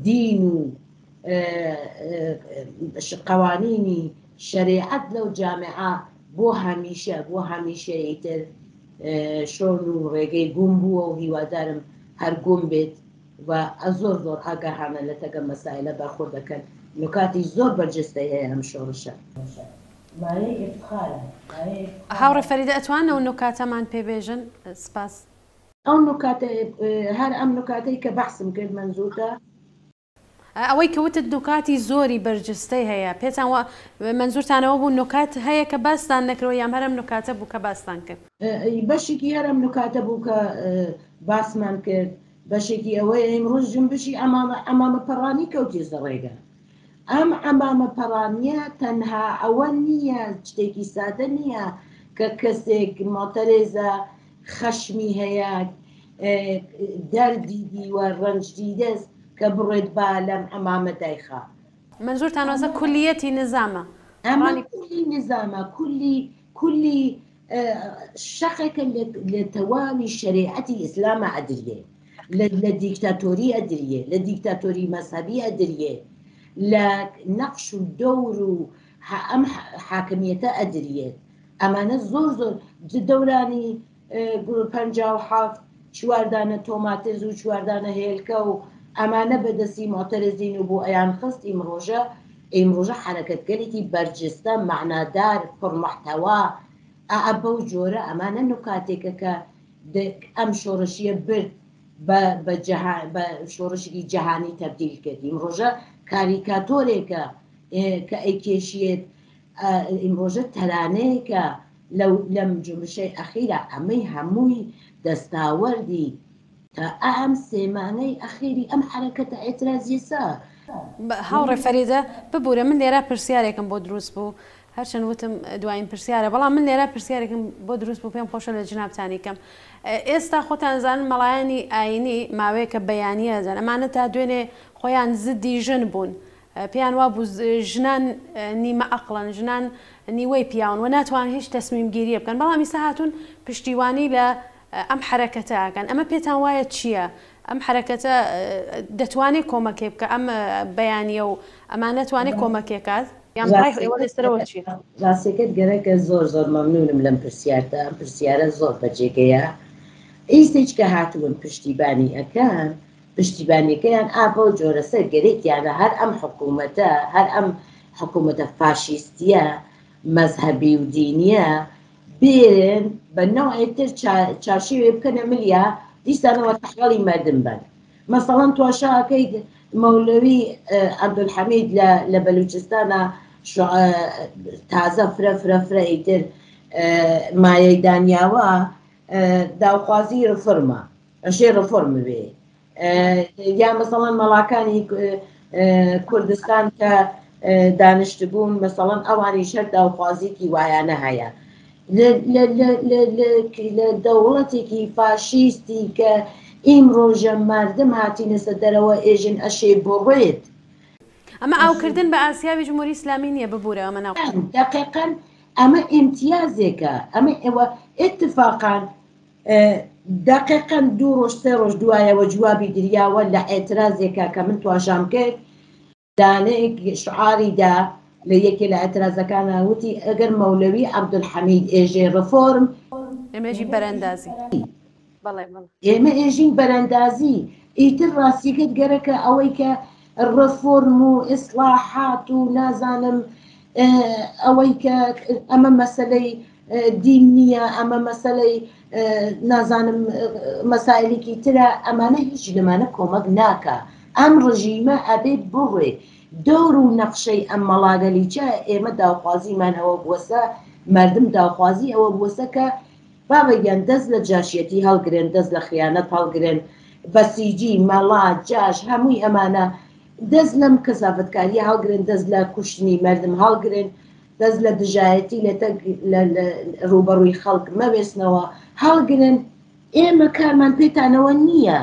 دین و قەوانینی شەرێعەت لەو جامعە بۆ هەمیشە بۆ هەمیشە ئیتر شۆن و ڕێگەی گوم بووە و هیوادارم هەر گوم بێت و زۆر زۆر ئاگاهانە لە تەگە مەسایلە بەرخورد دەکەن نکاتی زۆر بەرجەستەی هەیە ئەم شۆڕشە. مایەی ئیفتخارە مایەی ئیفتخارە. هاوڕێ فەریدە ئەتوان ئەو نوکاتەمان پێ بێژن سپاس. ئەو نوکاتە هەر ئەم نوکاتەی کە بەحسم کرد مەنزورتە؟ ئەوەی کە وتت نوکاتی زۆری بەرجستەی هەیە پێتان وا مەنزورتان ئەوە بوو نوکات هەیە کە باستان نەکردوە یان هەر ئەم نوکاتە بوو کە باستان کرد؟ بەشێکی هەر ئەم نوکاتە بوو کە باسمان کرد بەشێکی ئەوەیە ئیمڕۆژ جونبشی عەمامە عەمامە پەڕانی کەوتیەسە ڕێگە ئەم عەمامە پەڕانیە تەنها ئەوە نییە شتێکی سادە نییە کە کەسێک مۆتەرێزە خەشمی هەیە دەردی دیوە ڕەنج دیدەس کە بڕێت با لەم عەمامە دایخا. مەنزورتان وەزە کولیەتی نزامە. ئەمە کولی نزامە کولی کولی شەقێکە لە تەواوی شەریعەتی ئیسلامە ئەدریێ لە دیکتاتۆری ئەدریێ لە دیکتاتۆری مەزهەبی ئەدریێ لە نەقش و دەور و ئەم حاکمیەتە ئەدریێت ئەمانە زۆر زۆر دەورانی 57 چواردانە تۆماتز و چواردانە هێلکە و ئەمانە بەدەستی معتەرزین و بۆ ئەیان خست ئیمڕۆژە ئیمڕۆژە حەرەکەتگەلێکی بەرجستە مەعنادار پڕمحتەوا ئا بەو جۆرە ئەمانە نوکاتێکە کە ئەم شۆڕشیە برد بە بە جەها بە شۆڕشێکی جەهانی تەبدیل کرد ئیمڕۆژە کاریکاتۆرێکە کە ئەیکێشیێت ئیمڕۆژە تەرانەیەکە لەو لەم جونبشەی ئەخیرا ئەمەی هەمووی دەستاوەردی تا ئەم سێ مانگەی ئەخیری ئەم حەرەکەتە ئیعترازیەسە. هاوڕێ فەریدە ببورە من لێرە پرسیارێکم بۆ دروست بوو هەرچەند وتم دوایین پرسیارە بەڵام من لێرە پرسیارێکم بۆ دروست بوو پێم خۆشە لە جنابتانی کەم ئێستا خۆتان زانن مەڵایانی ئاینی ماوەیەکە بەیانیە دەن ئەمانە تا دوێنێ خۆیان زدی ژن بوون پێیان وابوو ژنان نیمە ئەقڵن، ژنان نیوەی پیاون و ناتوانن هیچ تەسمیمگیرییە بکەن، بەڵام ئیستا هاتوون پشتیوانی لە ئەم حەرەکەتە ئەکەن، ئەمە پێتان وایە چییە؟ ئەم حەرەکەتە دەتوانێ کۆمەکێ بکا؟ ئەم بەیانییە و ئەمانە توانێ کۆمەکێ کات؟ یان ڕای ئێوە لەسەرەوە چییە؟ ڕاستەکەت گەرەکە زۆر زۆر مەمنونم لەم پرسیارتە ئەم پرسیارە زۆر بەجێگەیە ئیستەیچ کە هاتوون پشتیبانی ئەکەن پشتیبانیەکەیان ئا بەو جۆرە سەر گەرەکیانە هەر ئەم حکومەتە هەر ئەم حکومەتە فاشیستیە مەزهەبی و دینیە بێن بە نەوعێک تر چارشێوێ بکەنە ملیا دیسانەوە تەحوەڵی مەردم بەن مەسەڵەن تواشا ئەکەیت مەولەوی عەبدولحەمید لە لە بەلوچستانە. تازە فرە فرە فرە ئیتر مایەی دانیاوە داوخوازی ڕفرمە ئەشێ ڕفۆرم بێ یا مەسەڵەن مەڵاکانی کوردستان کە دانیشتبوون مەسەڵەن ئەوانیش هەر داوخوازیکی وایانە هەیە لە دەوڵەتێکی فاشیستی کە ئیمڕۆژە مردم هاتینەسە دەرەوە ئێژن ئەشێ بڕێت. ئەمە ئاوکردن بە ئاسیاوی جمهوری ئیسلامی نییە ببورە ئەمە ناو. دەقیقەن ئەمە ئیمتیازێکە ئەمە ئێوە ئیتفاقان دەقیقەن دوو ڕۆژ سێ ڕۆژ دوایەوە جوابی دریاوە لە ئێترازێکا کە من تواشام کرد دانەیەک شعاری دا لە یەکێ لە ئێترازەکانا وتی ئەگەر مەولەوی عەبدولحەمید ئێژێ ڕفۆرم ئێمە ئێژین بەرەندازی. بەڵێ بەڵێ. ئێمە ئێژین بەرەندازی. ئیتر ڕاستیەکەت گەرەکە ئەوەی کە ڕفۆرم و ئیسڵاحات و نازانم ئەوەی کە ئەمە مەسەلەی دین نییە، ئەمە مەسەلەی نازانم مەسایلێکی ترە، ئەمانە هیچ لەمانە کۆمەک ناکا. ئەم ڕژیمە ئەبێ بڕۆێ. دەور و نەقشەی ئەم مەڵاگەلیچە ئێمە داوخوازیمان ئەوە بووەسە، مەردم داوخوازی ئەوە بووەسە کە بابە گیان دەست لە جاشیەتی هەڵگرن، دەست لە خیانەت هەڵگرن، بەسیجی، مەڵا، جاش، هەمووی ئەمانە دەست لەم کەسافەتکاریە هەڵگرن، دەست لە کوشتنی مەردم هەڵگرن، دەست لە دژایەتی لە تەک لە ڕووبەڕووی خەڵک مەوێسنەوە هەڵگرن، ئێمە کارمان پێتانەوە نییە،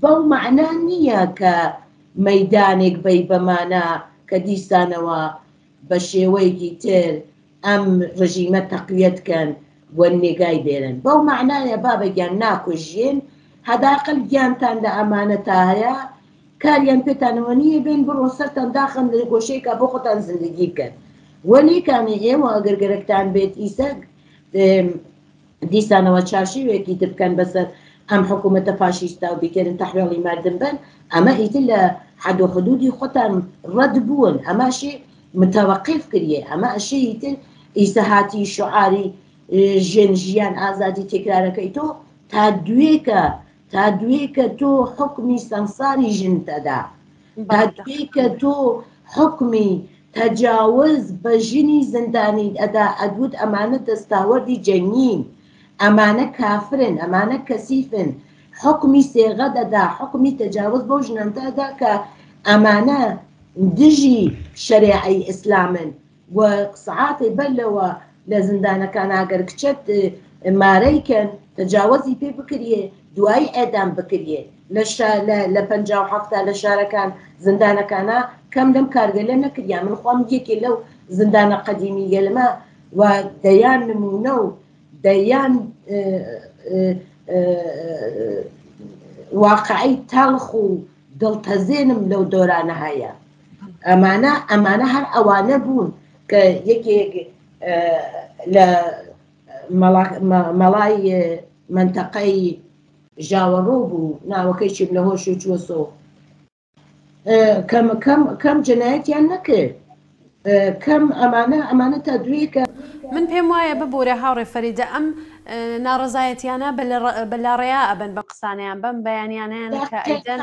بەو مەعنا نییە کە مەیدانێک بەی بە مانا کە دیسانەوە بە شێوەیەکی تر ئەم ڕژیمە تەقویەت کەن و نێگای بێرن، بەو مەعنایە بابە گیان ناکوژیێن، حەداقەل گیانتان لە ئەمانەتا هەیە، کاریان پێتانەوە نییە بێن بڕۆن سەرتان داخەن لە گۆشەیەکا بۆ خۆتان زندگی بکەن وەلی کانێ ئێوە ئەگەر گەرەکتان بێت ئیسە دیسانەوە چارشێوێکی تر بکەن بەسەر ئەم حکوومەتە فاشیستا و بیکەرن تەحوێڵی مردم بن ئەمە ئیتر لە حەد و حدودی خۆتان ڕەت بوون ئەماشی متەوەقیف کریێ ئەمە ئەشێ ئیتر ئیسە هاتی شعاری ژن ژیان ئازادی تکرارەکەی تۆ تا دوێکە تا دوێکە تۆ حوکمی سەنگساری ژنت ئەدا، تا دوێکە تۆ حوکمی تەجاوز بە ژنی زیندانیت ئەدا، ئەدوت ئەمانە دەستاوەردی جەنگین، ئەمانە کافرن، ئەمانە کەسیفن، حوکمی سێغەت ئەدا، حوکمی تەجاوز بەو ژنانتە ئەدا کە ئەمانە دژی شەرێعەی ئیسلامن، و سەعاتێ بەر لەوە لە زیندانەکانا گەر کچەت مارەی کەن تەجاوەزی پێ بکریێ دوایی ئێدام بکریێ لە شا لە لە پەنجا و حەفتا لە شارەکان زیندانەکانا کەم لەم کارگەلە نەکریا من خۆم یەکێ لەو زیندانە قەدیمی گەلمە و دەیان نموونە و دەیان واقعی تەڵخ و دڵتەزێنم لەو دۆرانە هەیە. ئەمانە ئەمانە هەر ئەوانە بوون کە یەکێک لە مەڵای مەنتەقەی ژاوەڕۆ بوو ناوەکەی چیم لە هۆش و چووە سۆ کەم کەم کەم جەنایەتیان نەکرد کەم ئەمانە ئەمانە تا دوێکە من پێم وایە ببورە هاوڕێ فەریدە ئەم ناڕەزایەتیانە بە لاڕێیا ئەبەن بەم قسانەیان بەم بەیانیانەیان کە ئەیدەن.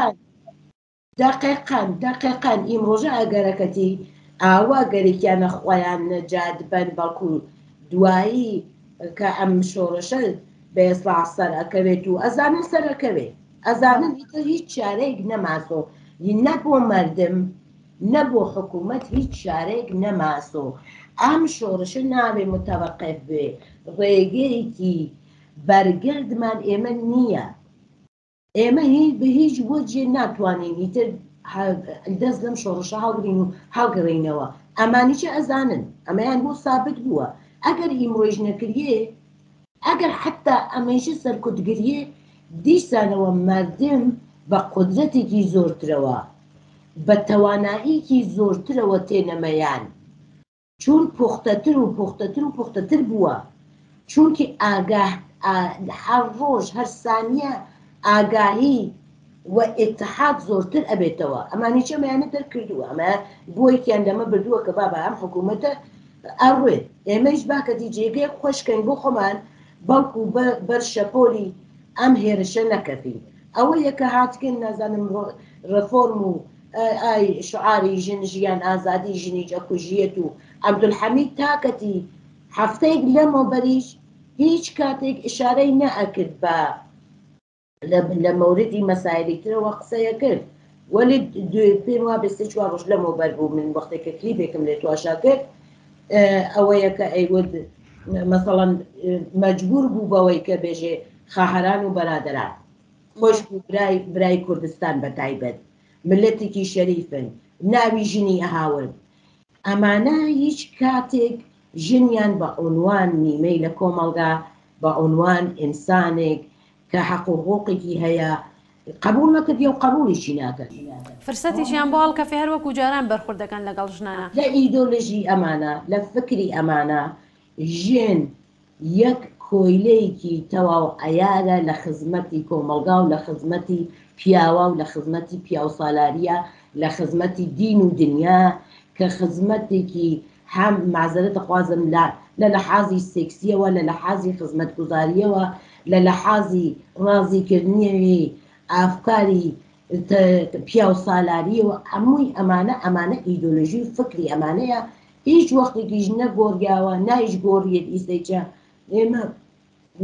دەقیقەن دەقیقەن ئیمڕۆژە ئەگەرەکەتی ئاوا گەرەکیانە خویان نەجات بەن بەڵکو دوایی کە ئەم شۆڕشە بە ئێسڵاح سەر ئەکەوێت و ئەزانن سەر ئەکەوێ ئەزانن ئیتر هیچ چارەیەک نەماسۆ نە بۆ مەردم نە بۆ حکوومەت هیچ چارەیەک نەماسۆ ئەم شۆڕشە نابێ متەوەقف بێ ڕێگەیەکی بەرگردمان ئێمە نییە ئێمە هیچ بە هیچ وەجێ ناتوانین ئیتر دەست لەم شۆڕشە هەڵگرین و هەڵگەڕێینەوە. ئەمانیشە ئەزانن، ئەمەیان بۆ سابت بووە. ئەگەر ئیمڕۆیش نەکریێ، ئەگەر حەتتا ئەمەیشە سەرکوتگریێ، دیسانەوە مەردم بە قودرەتێکی زۆرترەوە، بە تەواناییکی زۆرترەوە تێنە مەیان. چون پوختەتر و پوختەتر و پوختەتر بووە، چونکی ئاگاه هەر ڕۆژ هەر سانیە ئاگاهی و ئیتحاد زۆرتر ئەبێتەوە، ئەمانیچ ئەمەیانە دەرکردووە، ئەمە بۆیکیان لەمە بردووە کە بابە ئەم حکوومەتە ئەڕوێت، ئێمەیش باکەتی جێگەیەک خۆش کەین بۆ خۆمان بەڵکو بەر شەپۆلی ئەم هێرشە نەکەفین. ئەوەیە کە هاتگن نازانم ڕێفۆرم و ئای شعاری ژن ژیان ئازادی ژنیش ئەکوژیەت و. عەبدولحەمید تاکەتی هەفتەیەک لەمەوبەریش هیچ کاتێک ئیشارەی نەئەکرد بە لە مەوردی مەسایلی ترەوە قسەیە کرد وەلی پێم وابێ سێ چوار ڕۆژ لەمەوبەر بوو من وەختێک کە کلیپێکم لێ تواشا کرد ئەوەیە کە ئەیوت مەسەڵەن مەجبور بوو بەوەی کە بێژێ خاهران و بەرادەران خۆشک و برای برای کوردستان بە تایبەت ملەتێکی شەریفن ناوی ژنی ئەهاورد ئەمانە هیچ کاتێک ژنیان بە عونوان نیمەی لە کۆمەڵگا بە عونوان ئینسانێک کە حەق و حقوقێکی هەیە قبوڵ نەکردیە و قبوڵیشی ناکەن. فرسەتیشیان بۆ هەڵکەفێ هەر وەکو جاران بەرخورد دەکەن لەگەڵ ژنانا. لە ئیدۆلۆژی ئەمانە، لە فکری ئەمانە ژن یەک کۆیلەیەکی تەواو عەیارە لە خزمەتی کۆمەڵگا و لە خزمەتی پیاوا و لە خزمەتی پیاوسالاریە لە خزمەتی دین و دنیا کە خزمەتێکی هەم مەعزەرەت دەخوازم لە لە لەحازی سێکسیەوە لە لەحازی خزمەتگوزاریەوە لە لەحازی ڕازیکردنیەوی ئافکاری پیاوسالاریەوە هەمووی ئەمانە ئەمانە ئیدۆلۆژی و فکری ئەمانەیە هیچ وەختێکیش نەگۆڕیاوە نایش گۆڕیەت ئیسەیچە ئێمە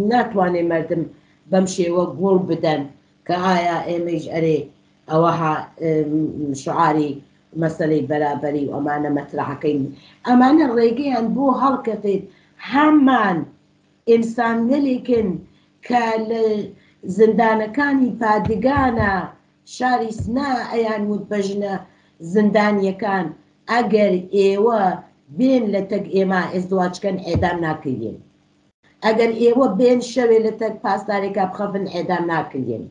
ناتوانێ مەردم بەم شێوە گوڵ بدەن کە ئایا ئێمەیش ئەرێ ئەوەها شعاری مەسەلەی بەرابەری و ئەمانە مەترەحەکەین ئەمانە ڕێگەیان بۆ هەڵکەفێت هەمان ئینسانگەلێکن کە لە زیندانەکانی پادگانە شاری سنە ئەیان وت بە ژنە زیندانیەکان ئەگەر ئێوە بێن لە تەک ئێمە ئێزدواج کەن ئێدام ناکریێن. ئەگەر ئێوە بێن شەوێ لە تەک پاسدارێکا بخەفن ئێدام ناکریێن.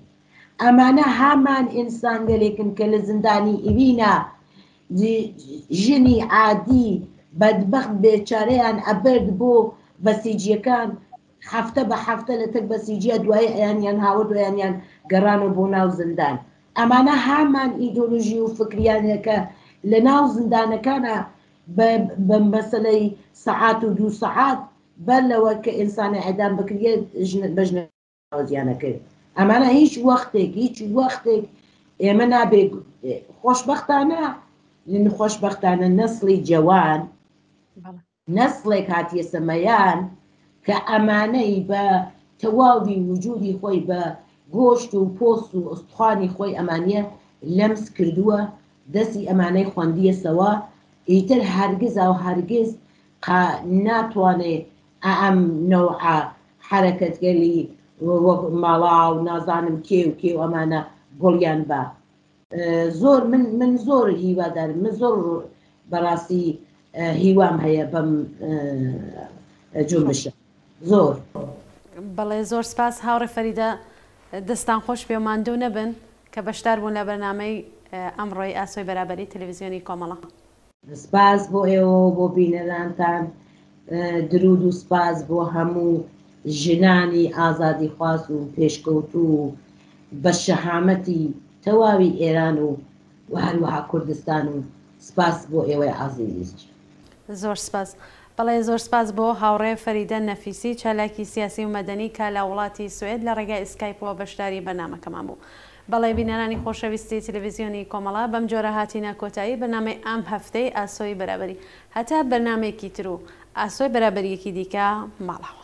ئەمانە هامان ئینسانگەلێکن کە لە زیندانی ئیوینا ژنی عادی بەدبەخت بێچارەیان ئەبرد بۆ بەسیجیەکان هەفتە بە هەفتە لە تەک بەسیجیا دوایی ئەیانیان هاورد و ئەیانیان گەڕانەوە بۆ ناو زیندان. ئەمانە هامان ئیدۆلۆژی و فکریانە کە لە ناو زیندانەکانا بە بە مەسەلەی سەعات و دوو سەعات بەر لەوە کە ئینسانە ئیعدام بکریێت ژن بە ژنە ڕازیانە کرد. ئەمانە هیچ وەختێک هیچ وەختێک ئێمە نابێ خۆشبەختانە خۆشبەختانە نەسڵی جەوان نەسڵێک هاتیەسە مەیان کە ئەمانەی بە تەواوی وجودی خۆی بە گۆشت و پۆست و ئوستخوانی خۆی ئەمانیە لەمس کردووە دەسی ئەمانەی خوەندیەسەوە ئیتر هەرگزاو هەرگز قا ناتوانێ ئەم نەوعە حەرەکەتگەلی وەک ماڵا و نازانم کێ و کێ و ئەمانە گوڵیان بە زۆر من من زۆر هیوادارم من زۆر بەڕاستی هیوام هەیە بەم جونبشە زۆر. بەڵێ زۆر سپاس هاوڕێ فەریدە دەستان خۆش بێ و ماندوو نەبن کە بەشدار بوون لە بەرنامەی ئەمڕۆی ئاسۆی بەرابەری تەلەڤیزیۆنی کۆمەڵە. سپاس بۆ ئێوە و بۆ بینەرانتان. درود و سپاس بۆ هەموو ژنانی ئازادیخواز و پێشکەوتوو و بە شەهامەتی تەواوی ئێران و و هەروەها کوردستان و سپاس بۆ ئێوەی ئازیزیش. زۆر سپاس. بەڵێ زۆر سپاس بۆ هاوڕێ فەریدە نەفیسی چالاکی سیاسی و مەدەنی کە لە وڵاتی سوئێد لە ڕێگای ئسکایپەوە بەشداری بەرنامەکەمان بوو. بەڵێ بینەرانی خۆشەویستی تلویزیۆنی کۆمەڵە بەم جۆرە هاتینە کۆتایی بەرنامەی ئەم هەفتەی ئاسۆی بەرابەری. هەتا بەرنامەیەکی تر و ئاسۆی بەرابەریەکی دیکە ماڵاوا.